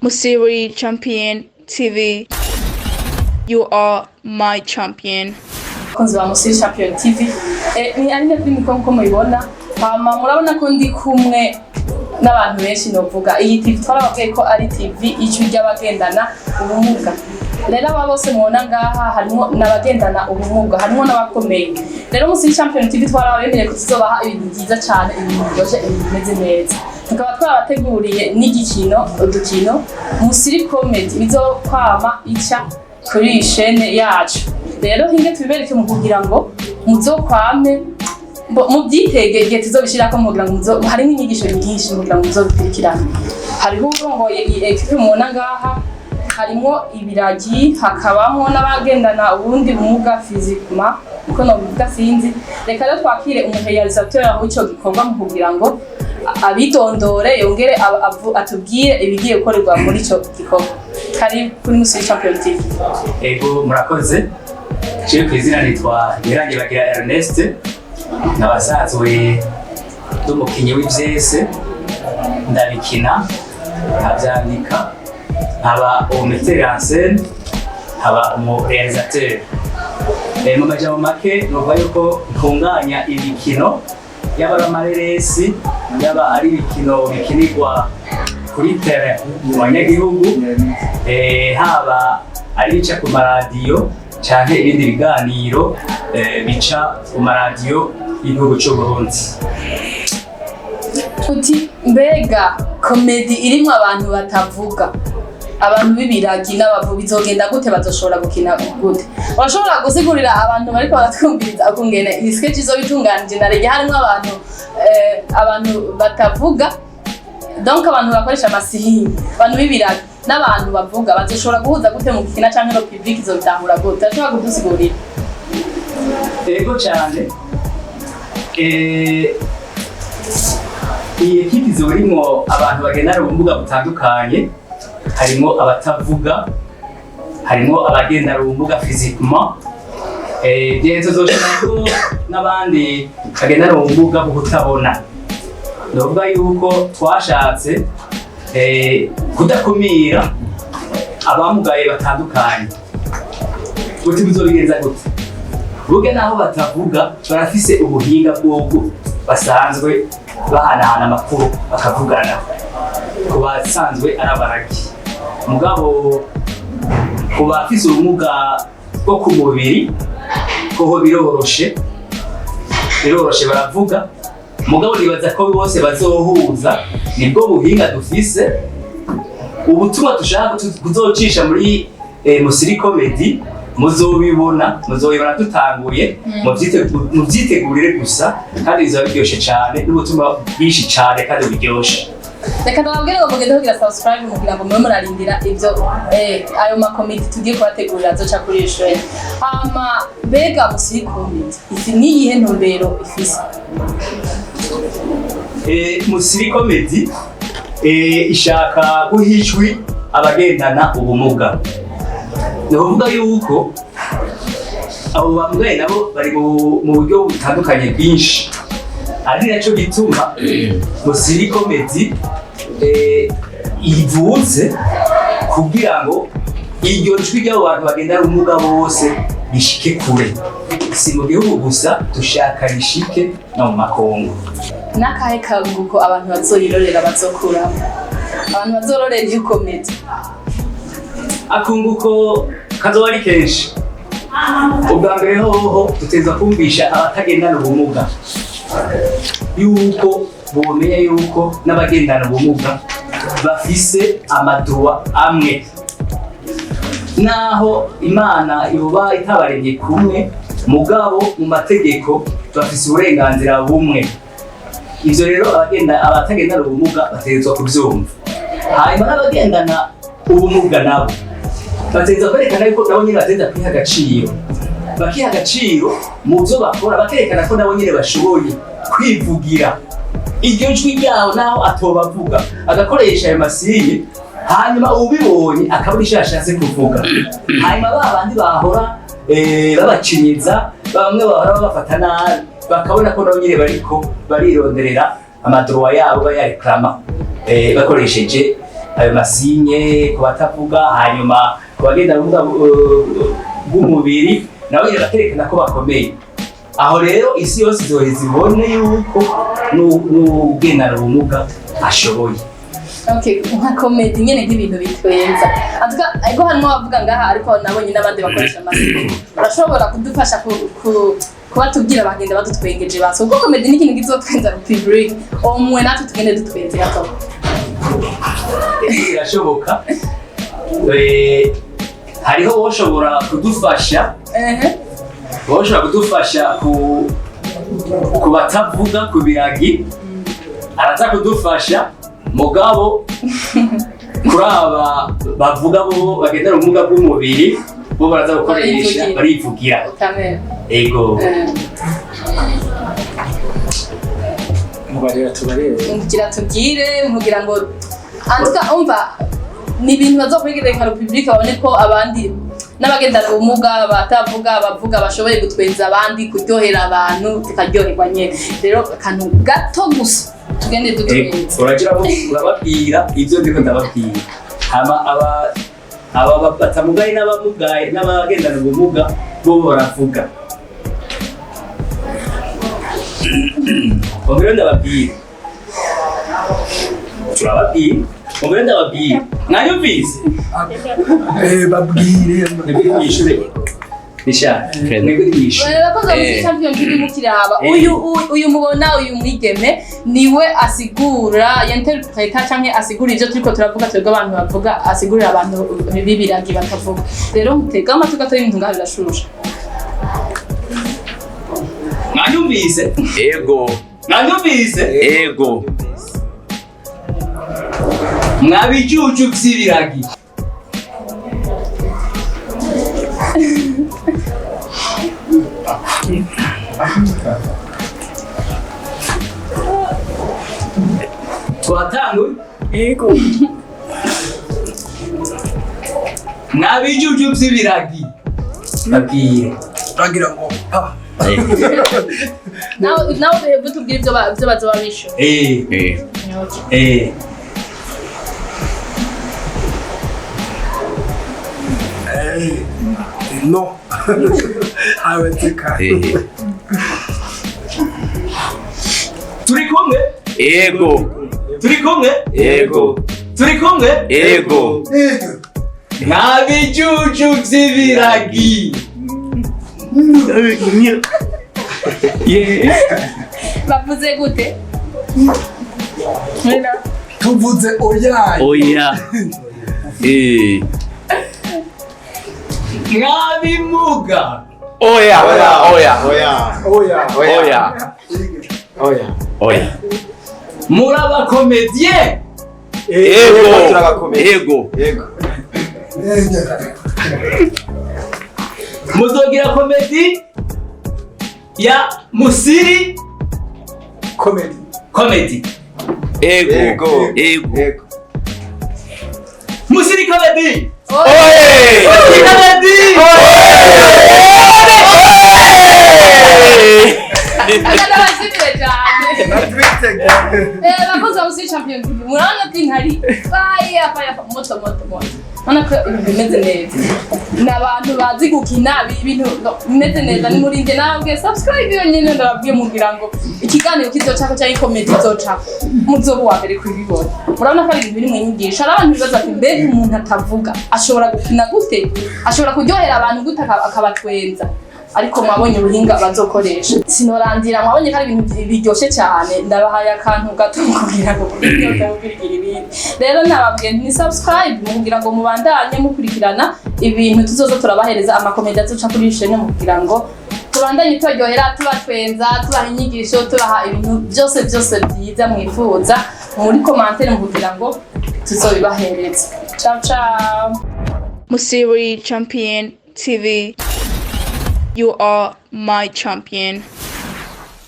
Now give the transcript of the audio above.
Musiri Champion TV. You are my champion. Abakunzi ba Musiri Champion TV, ni Aline kuri micro nkuko mubibona. Hama murabona ko ndi kumwe n'abantu benshi. Novuga iyi TV twarababwiye ko ari TV Ijwi ry'Abagendana Ubumuga. Rero aba bose mubona ngaha harimo n'abagendana ubumuga, harimo n'abakomeye. Rero Musiri Champion TV twarabemereye ko tuzobaha ibintu byiza cyane, ibintu biryoshye, ibintu bimeze neza. Tukaba twabateguriye n'igikino, udukino Musiri Comedy bizokwama ica kuri iyi chaîne yacu. Rero hinge tubibereke mu kugira ngo muzokwame mubyitege igihe tuzobishirako, mu kugira ngo muzo harimo inyigisho nyinshi, mu kugira ngo muzobikurikirane. Hariho urongoye iyi équipe mubona ngaha, harimo ibiragi, hakabamo n'abagendana ubundi bumuga physiquement, uko nobivuga sinzi. Reka rero twakire umu réalisateur w'ico gikorwa mu kugira ngo abidondore, yongere atubwire ibigiye gukorerwa muri ico gikorwa. Karibu kuri Musiri Champion TV. Ego, murakoze. Jewe ku izina nitwa Nyirangibagira Ernest, nkaba asanzwe ndi umukinyi w'ivyese, ndabikina, nkavyandika, nkaba umu metteur en scène, nkaba umu réalisateur. Mu majambo make novuga yuko ntunganya ibikino, yaba ari amareresi, yaba ari ibikino bikinirwa kuri terrain mu banyagihugu, haba ari bica ku maradiyo canke ibindi biganiro bica ku maradiyo y'igihugu c'u Burundi. Uti mbega comédie irimwo abantu batavuga, abantu b'ibiragi n'abavu, bizogenda gute? Bazoshobora gukina gute? Urashobora gusigurira abantu bariko baratwumviriza ukungene iyi sketch izoba itunganije, na rege harimwo abantu batavuga, donc abantu bakoresha ama signes, abantu b'ibiragi n'abantu bavuga, bazoshobora guhuza gute mu gukina, canke no public izobitahura gute? Urashobora kudusigurira? Ego cyane. Iyi équipe izoba irimwo abantu bagendana ubumuga butandukanye, harimo abatavuga, harimo abagendana ubumuga physiquement, bien tuzoshirako n'abandi bagendana ubumuga bwo kutabona. Ni ukuvuga yuko twashatse kudakumira abamugaye batandukanye. Uti bizobigenza gute? Burya naho batavuga barafise ubuhinga bwobwo basanzwe bahanahana amakuru, bakavugana ku basanzwe ari abaragi. Mugabo ku bafise ubumuga bwo ku mubiri hoho biroroshe, biroroshe, baravuga. Mugabo nibaza ko bose bazohuza, nibwo buhinga dufise. Ubutumwa dushaka kuzocisha muri Musiri Comedy muzobibona, muzobibona dutanguye. Muvyitegurire gusa, kandi bizaba biryoshe cane, n'ubutumwa bwinshi cane kandi buryoshe. Reka ndababwire ngo mugende kugira subscribe mugira ngo mube murarindira ivyo ayo ma comédies tugiye kubategurira azoca kuri iyi chaîne. Hama mbega Musiri Comedy ifi niyihe ntumbero ifise? Musiri Comedy ishaka guha ijwi abagendana ubumuga. Ni ukuvuga yuko abo bamugaye nabo bari mu buryo butandukanye bwinshi, ari naco gituma Musiri Comedy ivutse kugira ngo iryo jwi ry'abo bantu bagendana ubumuga bose rishike kure, si mu gihugu gusa, dushaka rishike no mu makungu. N'akahe kanguko abantu bazoyirorera bazokuramo, abantu bazororera iyo comédie? Akunguko kazoba ari kenshi. Ubwa mbere hoho duteza kumvisha abatagendana ubumuga yuko bomenya yuko n'abagendana ubumuga bafise ama droits amwe, naho Imana yoba itabaremye kumwe, mugabo mu mategeko bafise uburenganzira bumwe. Ivyo rero abatagendana ubumuga bategerezwa kuvyumva. Hanyuma n'abagendana ubumuga nabo bategerezwa kwerekana yuko nabo nyene bategerezwa kwiha agaciro, bakiha agaciro mu vyo bakora, bakerekana ko nabo nyene bashoboye kwivugira iryo jwi ryabo, naho atobavuga agakoresha ayo ma signes, hanyuma ubibonye akabona ico yashatse kuvuga. Hanyuma ba bandi bahora babacinyiza, bamwe bahora babafata nabi, bakabona ko nabo nyene bariko barironderera ama droits yabo, bayareklama bakoresheje Ayo ma signes ku batavuga, hanyuma ku bagendana ubumuga bw'umubiri nabo nyene bakerekana ko bakomeye. Aho rero isi yose izoheza ibone yuko n'ugendana ubumuga ashoboye. Okay, nka comédie nyene, nk'ibintu bitwenza antuka. Ariko harimo abavuga ngaha, ariko nabonye n'abandi bakoresha amasigo. Urashobora kudufasha kuba tubwira bagenda badutwengeje basi, kuko comédie ni ikintu kizotwenza public, omwe natwe tugende dutwenze gato. Birashoboka. Hariho woshobora kudufasha, woshobora kudufasha ku batavuga, ku biragi araza kudufasha. Mugabo kuri aba bavuga, bo bagendera ubumuga bw'umubiri, bo baraza gukoresha. Barivugira. Barivugira. Kamere. Ego. Mubarira tubarebe. Kugira tubwire mugira ngo antuka umva ni ibintu bazokwegereka public, babone ko abandi n'abagendana ubumuga, batavuga, bavuga, bashoboye gutwenza abandi, kuryohera abantu, tukaryoherwa nyene. Rero akantu gato gusa tugende dutwenza. Uragira urababwira ibyo ndiko ndababwira, hama aba batamugaye n'abamugaye n'abagendana ubumuga bo baravuga. Ongera ndababwira, turababwira, ongera ndababwira, mwanyumvise? Babwire. Mwebwe mw'ishure nisha, mwebwe mw'ishure. Abakozi ba Music Champion TV, mukiraba uyu mubona, uyu mwigeme niwe asigura, y'interpreta canke asigura ivyo turiko turavuga twebwe abantu bavuga, asigurira abantu b'ibiragi batavuga. Rero mutega amatwi gato y'ibintu ngaho birashusha. Mwanyumvise? Ego. Mwanyumvise? Ego. Mwabijuju vy'ibiragi. Twatanguye. Ego. Mwabijuju vy'ibiragi, babwire. Bagira ngo pa. Nawe duhebwe tubwire ivyo bazoba bishuye. Eh. No aweteka. Turi kumwe? Ego. Turi kumwe? Ego. Turi kumwe? Ego. Mwabijuju vy'ibiragi. Bavuze gute? Tuvuze oya. Oya. Mwabimuga. Oya. Oya. Oya. Oya. Oya. Oya. Oya. Muri abakomediye. Ego. Turabakomeye. Ego. Yego. Muzogira comédie ya Musiri Comedy. Comedy. Ego. Ego. Ego. Yego. Musiri Comedy. Oye! Musiri Comedy. Ndabashimire cyane. Natwitege. Bakozi ba Music Champion TV, murabona ko intari fire fire, moto moto moto. Urabona ko ibintu bimeze neza, ni abantu bazi gukina ibintu no, bimeze neza. Nimurinde nababwiye subscribe yonyine, ndababwiye mugira ngo ikiganiro kizocako cyangwa i comédie izocako muzoba uwa mbere kubibona. Murabona ko ari ibintu biri mu nyigisho. Hari abantu bibaza ati: "Mbega umuntu atavuga ashobora gukina gute? Ashobora kuryohera abantu gute, akabatwenza?" Ariko mwabonye ubuhinga bazokoresha. Sinorandira, mwabonye ko ari ibintu biryoshye cyane. Ndabahaye akantu gato kugira ngo muryote mukurikira ibindi. Rero nababwiye ni subscribe kugira ngo mubandanye mukurikirana ibintu tuzoza turabahereza, ama comédie azoca kuri chaîne, kugira ngo tubandanye tubaryohera, tubatwenza, tubaha inyigisho, tubaha ibintu byose byose byiza mwifuza muri commentaire, mu kugira ngo tuzobibahereze. Ciao ciao. Musiri Champion TV. You are my champion.